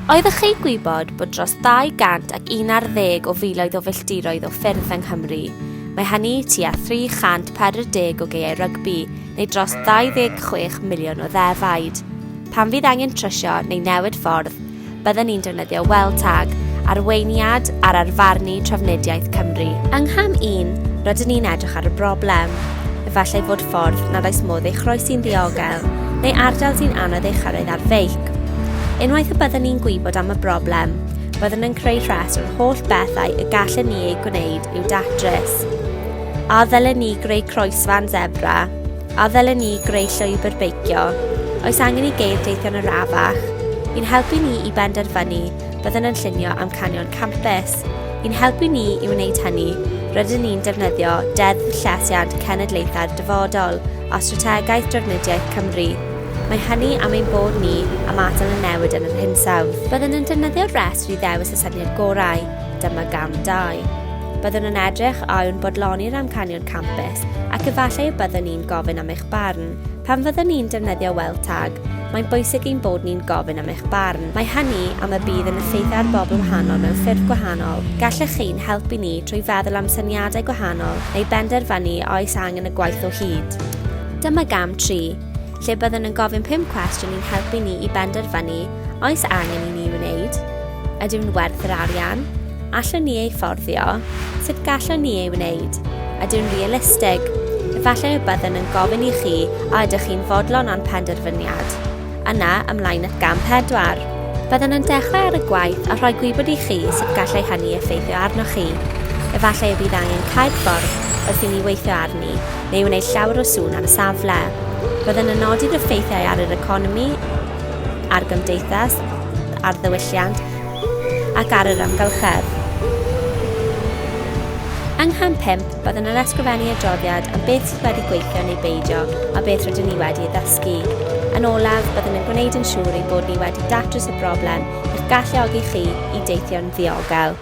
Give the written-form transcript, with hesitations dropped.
Oeddech chi'n gwybod bod dros 211 o filoedd o filltiroedd o ffyrdd yng Nghymru? Mae hynny tua 340 o gaeau rygbi, neu dros 26 miliwn o ddefaid. Pan fydd angen trwsio neu newid ffordd, Byddwn ni'n defnyddio WellTag, arweiniad ar arfarnu Trafnidiaeth Cymru. Yng ngham 1, rydyn ni'n edrych ar y broblem. Efallai fod ffordd nad oes modd ei chroesi'n ddiogel, neu ardal sy'n anodd ei chyrraedd ar feic. Unwaith y byddwn ni'n gwybod am y broblem, byddwn yn creu rhestr o'r holl bethau y gallen ni eu gwneud i'w datrys. A ddylen ni greu croesfan zebra? A ddylen ni greu llwybr beicio? Oes angen i geir deithio'n arafach? I'n helpu ni i benderfynu, byddwn yn llunio amcanion campus. I'n helpu ni i wneud hynny, rydyn ni'n defnyddio Deddf Llesiant Cenedlaethau'r Dyfodol a Strategaeth Drafnidiaeth Cymru. Mae hynny am ein bod ni am atal y newid yn yr hinsawdd. Byddwn yn defnyddio'r rhestr i ddewis y syniad gorau. Dyma gam 2. Byddwn yn edrych a yw'n bodloni'r amcanion campus ac efallai y byddwn ni'n gofyn am eich barn. Pan fyddwn ni'n defnyddio WellTag, mae'n bwysig ein bod ni'n gofyn am eich barn. Mae hynny am y bydd yn effeithio ar bobl wahanol mewn ffyrdd gwahanol. Gallech chi'n helpu ni trwy feddwl am syniadau gwahanol neu benderfynu a oes angen y gwaith o hyd. Dyma gam 3, lle byddwn yn gofyn 5 cwestiwn i'n helpu ni i benderfynu oes angen i ni wneud? Ydyw'n werth yr arian? Allwn ni ei fforddio? Sut gallwn ni ei wneud? Ydyw'n realistig? Efallai y byddwn yn gofyn i chi a ydych chi'n fodlon â'n penderfyniad. Yna, ymlaen at gam 4. Byddwn yn dechrau ar y gwaith a rhoi gwybod i chi sut gallai hynny effeithio arnoch chi. Efallai y bydd angen cau'r ffordd wrth i ni weithio arni, neu wneud llawer o sŵn ar y safle. Byddwn yn nodi'r effeithiau ar yr economi, ar gymdeithas, ar ddiwylliant ac ar yr amgylchedd. Yng ngham 5, byddwn yn ysgrifennu adroddiad am beth sydd wedi gweithio neu beidio a beth rydyn ni wedi ei ddysgu. Yn olaf, byddwn yn gwneud yn siŵr ein bod ni wedi datrys y broblem i'ch galluogi chi i deithio'n ddiogel.